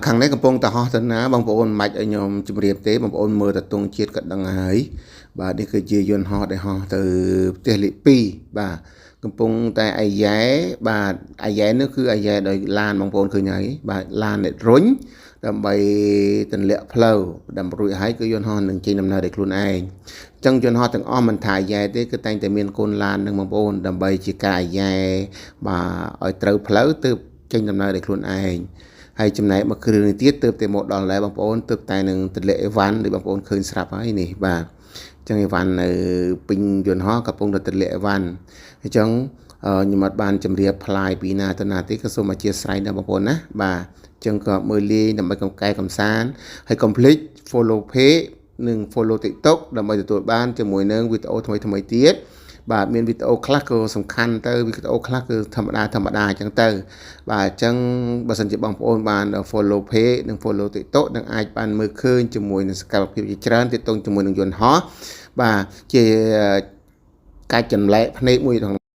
ខាងនេះកំពុងតែហោះទៅណាបងប្អូនមិនបាច់ឲ្យខ្ញុំជម្រាបទេបងប្អូនមើលតែទង់ជាតិក៏ដឹងហើយបាទនេះគឺជាយន្តហោះដែលហោះទៅផ្ទះលេខ2បាទកំពុងតែអាយ៉ែបាទអាយ៉ែនោះគឺអាយ៉ែដោយឡានបងប្អូនឃើញហើយបាទឡានដែលរុញដើម្បីទម្លាក់ផ្លូវដើម្បីរួចហើយគឺយន្តហោះនឹងចេញដំណើរដោយខ្លួនឯងអញ្ចឹងយន្តហោះទាំងអស់មិនថាអាយ៉ែទេគឺតែងតែមានកូនឡាននឹងបងប្អូនដើម្បីជាការអាយ៉ែបាទឲ្យត្រូវផ្លូវទើបចេញដំណើរដោយខ្លួនឯងហើយចំណែកមួយគ្រឿងនេះទៀតទើបតែមកដល់ដែរបងប្អូនទើបតែនឹងទម្លាក់អីវ៉ាន់ដូចបងប្អូនឃើញស្រាប់ហើយនេះបាទអញ្ចឹងអីវ៉ាន់នៅពេញយន្តហោះកំពុងតែទម្លាក់អីវ៉ាន់អញ្ចឹងខ្ញុំអត់បានជម្រាបផ្លាយពីណាទៅណាទេក៏សូមអធ្យាស្រ័យដល់បងប្អូនណាបាទអញ្ចឹងក៏មើលលេងដើម្បីកំកែកំសាន្តហើយកុំភ្លេច follow page និង follow TikTok ដើម្បីទទួលបានជាមួយនឹងវីដេអូថ្មីៗទៀតបាទមានវីដេអូខ្លះក៏សំខាន់ទៅវីដេអូខ្លះគឺធម្មតាធម្មតាអញ្ចឹងទៅបាទអញ្ចឹងបើសិនជាបងប្អូនបាន follow page និង follow TikTok នឹងអាចបានមើលឃើញជាមួយនឹងសកម្មភាពជាច្រើនទាក់ទងជាមួយនឹងយន្តហោះបាទជាការចម្លែកភ្នែកមួយក្នុង